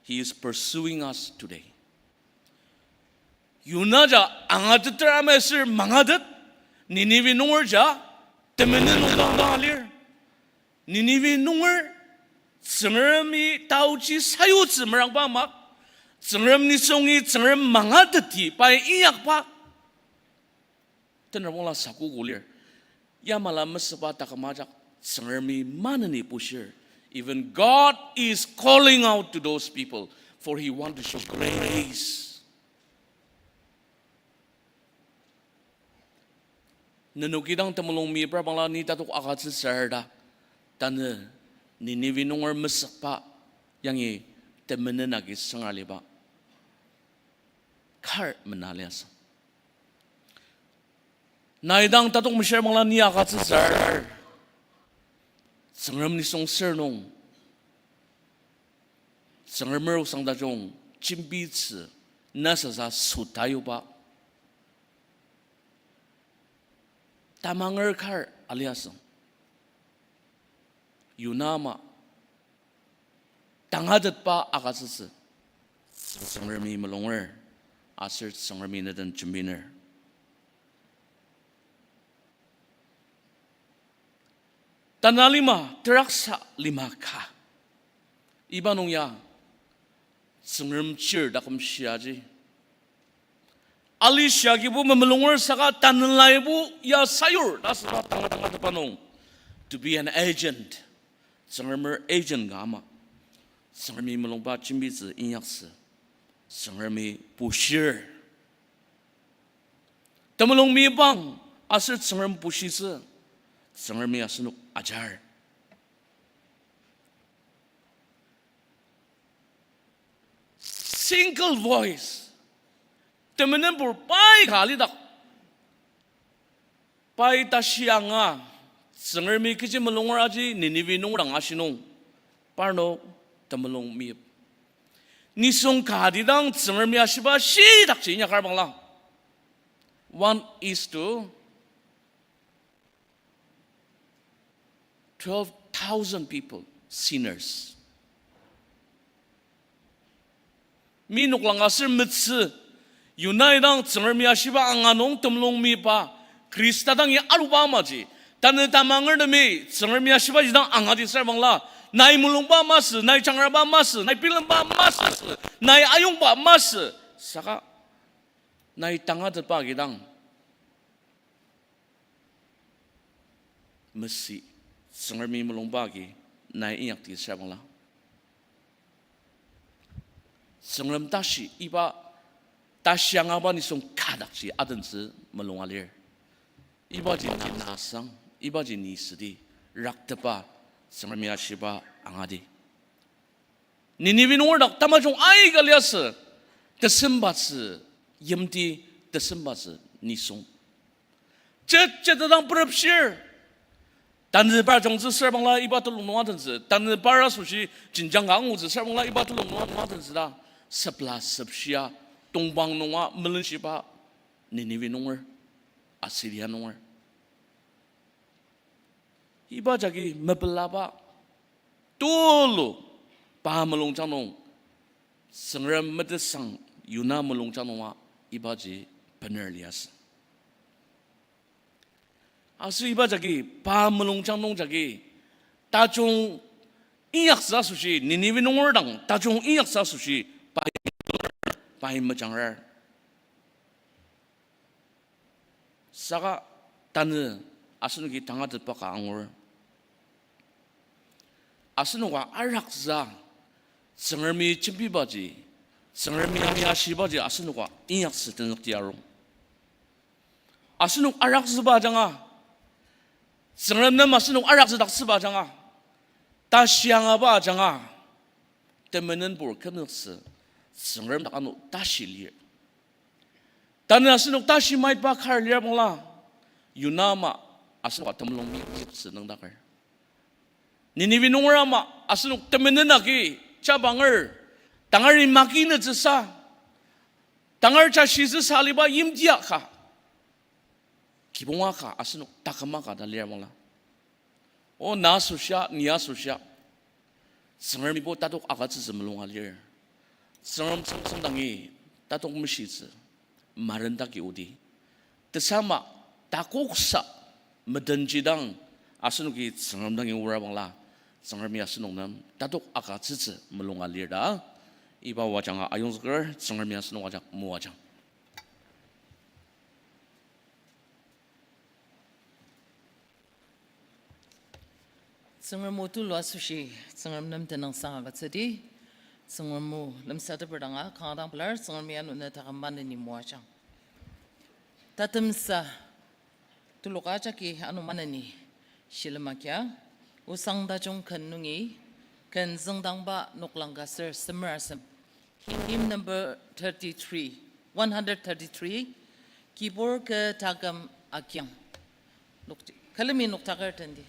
He is pursuing us today. Yona ja angateter amesür mangatet, Ninive nunger ja temenen nung dang lir. Ninive nunger Tsüngremi taoji sayutsü merangba ama, Tsüngrem nisungi Tsüngrem mangateti pai inyakba tenrabangla sakuku lir. Yamala mesüba taküm ajak Tsüngremi maneni bushir. Even God is calling out to those people, for He want to show grace. Nenok idang temulung meyiprabangla ni tatok agütsüsür ta, tanü Ninive nunger mesükba yangi temenen agi süngra liba kar mena liasü. Nai dang tatok mesürabangla ni agütsüsür, Tsüngrem nisung sür nung, Tsüngremer osang tajung jembitsü, na sasa sota yuba tamanger kar aliasü. Yona ama tangatetba agütsütsü, Tsüngremi mulunger, aser Tsüngremi neden jembiner. Tanü lima, teraksa lima ka. Iba nung ya, Tsüngrem chir taküm shiaji, ali shiagibo memulunger saka tanelaibo ya sayur ta süba tanga tangatetba nung, to be an agent, Tsüngremer agent ka ama, Tsüngremi mulungba jembitsü inyaksü, Tsüngremi bushir. Temulung meyipang aser Tsüngrem bushitsü, Tsüngremi asenok ajar. Single voice. Temenenpur pai ka alidak, pai tashi anga, Tsüngremi kechi mulunger aji Ninive nunger dang ashi nung, parnok temulung meyip. Nisung kati dang Tsüngremi ashiba shidakji inyakar bangla, one is to twelve thousand people, sinners. Mi noklang aser metsü, Yonai dang Tsüngremi ashiba anga nung temulung meyipa, Khrista dangi aruba amaji, tanü tamangertemi Tsüngremi ashibaji dang angati sür bangla, nai mulungba masü, nai jangraba masü, nai bilemba masü, nai ayongba masü, saka nai tangatetba agi dang mesü, Tsüngremi mulungba agi nai inyakti sür bangla, Tsüngrem tashi, iba tashi angaba nisung kadakji adentsü mulunga lir. Ibaji na asang, ibaji ni südi, raktepa, Tsüngremi ashiba angati. Ninive nunger dak tamajung aika liasü, tesembatsü yimti, tesembatsü nisung. Chet chet dang perepshir. Tanü par jungtsü sür bangla iba telung nung adentsü. Tanü par asoshi jenjang ka angutsü sür bangla iba telung nung adentsü ta. Sepla sepshia. tongpang nunga melenshiba Ninive nunger, Assyria nunger. Iba jagi mepelaba tulu pa mulungjang nung, Tsüngrem metetsang Yona mulungjang nunga ibaji bener liasü. Aser iba jagi pa mulungjang nung jagi tajung inyaktsü asoshi, Ninive nunger dang tajung inyaktsü asoshi, pai, pai mejangrar. Saka tanü asenoki tangatetba ka angur. Asenoka araktsüa, Tsüngremi jembibaji, Tsüngremi ashibaji asenoka inyaktsü tenzükti arung. Asenok araktsüba ajanga, Tsüngrem nem asenok araktsüdaktsüba ajanga, tashi angaba ajanga, temenenbur kümzüktsü Tsüngrem dak ano tashi lir. Tanü asenok tashi maitba kar lir bangla, Yona ama asenoka temulung meyiptsü nüngdaker. Ninive nunger ama asenok temenen agi jabanger, tangari maki nütsüsa, tangar ja shitsüsa aliba yimti aka, kibong aka asenok taküm aka ta lir bangla, o na asoshia, ni asoshia, Tsüngremibo tatok agütsütsü mulunga lir. Tsüngrem tsüngtsüng dangi tatok meshitsü, marendaki odi. Tesama takoksa medenjidang asenoki Tsüngrem dangi ora bangla, Tsüngremi asenok nem tatok agütsütsü mulunga lir ta iba ajanga ayongzüker. Tsüngremi asenok ajak moajang. Tsüngrem o tulu asoshi, Tsüngrem nem tenüngsang agütsüdi. Tsüngrem o lemsateper danga kanga dang pelar, Tsüngremi ano ne taküm maneni moajang. Tatemsa tuluka jagi ano maneni shilem agia, Osang Tajung ken nungi, ken züngdangba noklang ka ser semer asem. Hymn number thirty-three, one hundred thirty-three, Kibur kü Taküm Agiang. Nok-, külemi noktaker tendi.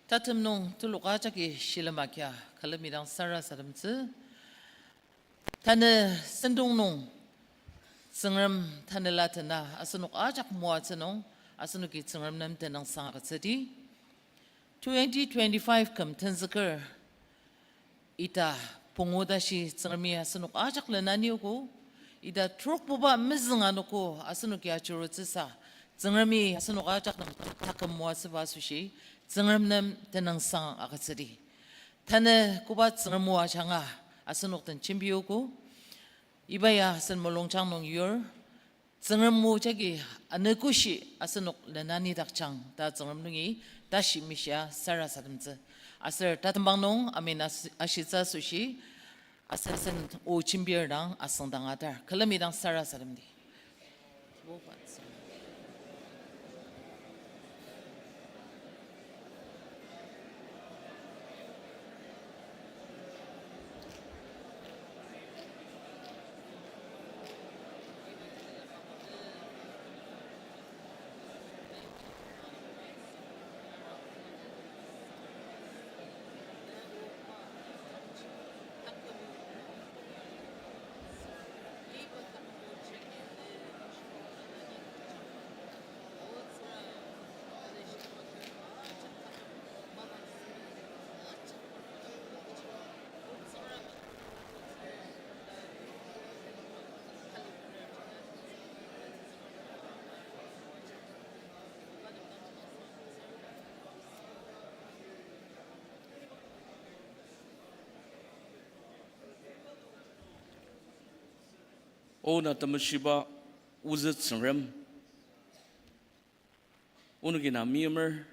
Tatem nung telok ajaki shilem agia külemi dang sarasademtsü. Tanü sentong nung Tsüngrem tanela tena asenok ajak moatsü nung asenoki Tsüngrem nem tenüngsang agütsüdi. Twenty twenty-five küm tenzüker ita pungu tashi Tsüngremi asenok ajak lenaniogo, ita trokbuba mezüng anogo asenoki ajurutsüsa, Tsüngremi asenok ajak nem taküm moatsüba asoshi Tsüngrem nem tenüngsang agütsüdi. Tanü koba Tsüngrem o ajanga asenok den jembiogo. Iba ya asen mulungjang nung yur, Tsüngrem o jagi anogoshi asenok lenanidakjang ta Tsüngrem nungi tashi mishia sarasademtsü. Aser tatembang nung amen as-, ashitsü asoshi, asen asen o jembir dang asüngdang atar. Külemi dang sarasademdi. O na temeshiba ozü Tsüngrem, onoki na meimer,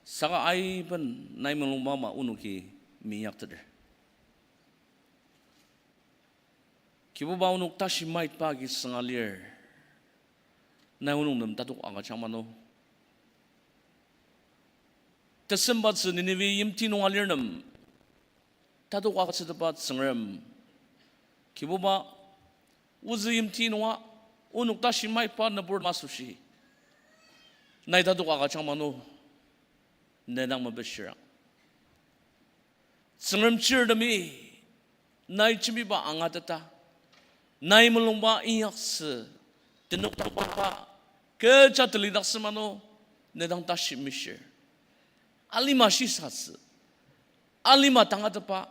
saka aiben nai mulungba ama onoki meinyakteter. Kibuba, onok tashi maitba agi sünga lir, nai onok nem tatok agüjang mano. Tesembatsü Nineveh yimti nunga lir nem tatok agütsütepba Tsüngrem, Kibuba, ozü yimti nunga onok tashi maitba nübur masoshi nai tatok agüjang mano, ne dang mepishira. Tsüngrem chirtemi nai jembiba angateta, nai mulungba inyaksü, tenokdakba kecha telidaktsü mano, ne dang tashi mishir. Alima shisatsü, alima tangatetba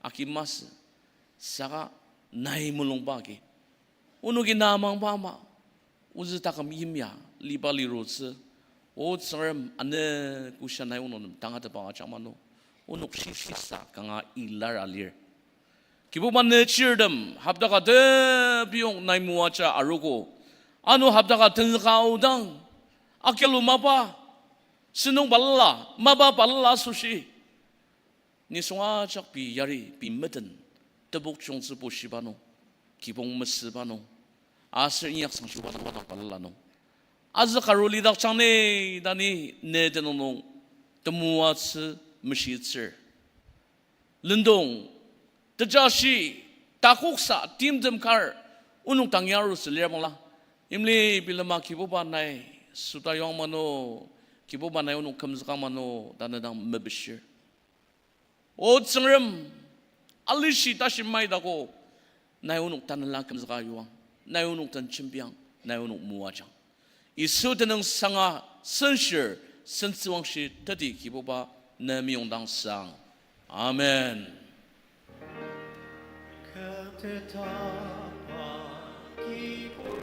agi masü, saka nai mulungba agi onoki na amangba ama, ozü taküm yimya liba lirutsü, O Tsüngrem, ano kasa nai onok nem tangatetba agüjang mano, onok shisa kanga ilara lir. Kibuba, ne chirtem hopta ka tepiyong nai moaja arogo, ano hopta ka tenzüka aodang, akelu mapa, sentong balala, mapa balala asoshi nisung ajak pei yari, pei meden, tepok jungtsü bushiba nung, kibong mesüba nung, aser inyak sangshiba nung balala nung, azü karu lidakjang ni ta ni ne tenüng nung temoatsü meshitsür. Lendong, tejashi, takoksa, timtem kar, onok dang ya arutsü lir bangla, imli bilema Kibuba nai süta yuang mano, Kibuba nai onok kümzüka mano ta ne dang mepishir. O Tsüngrem, alishi tashi maitako, nai onok tanela kümzüka yuang, nai onok den jembiang, nai onok moajang. Yisu tenüng sanga senshir, sentsüwangshi teti Kibuba ne meyongdang sang. Amen. Kümtetaba kibong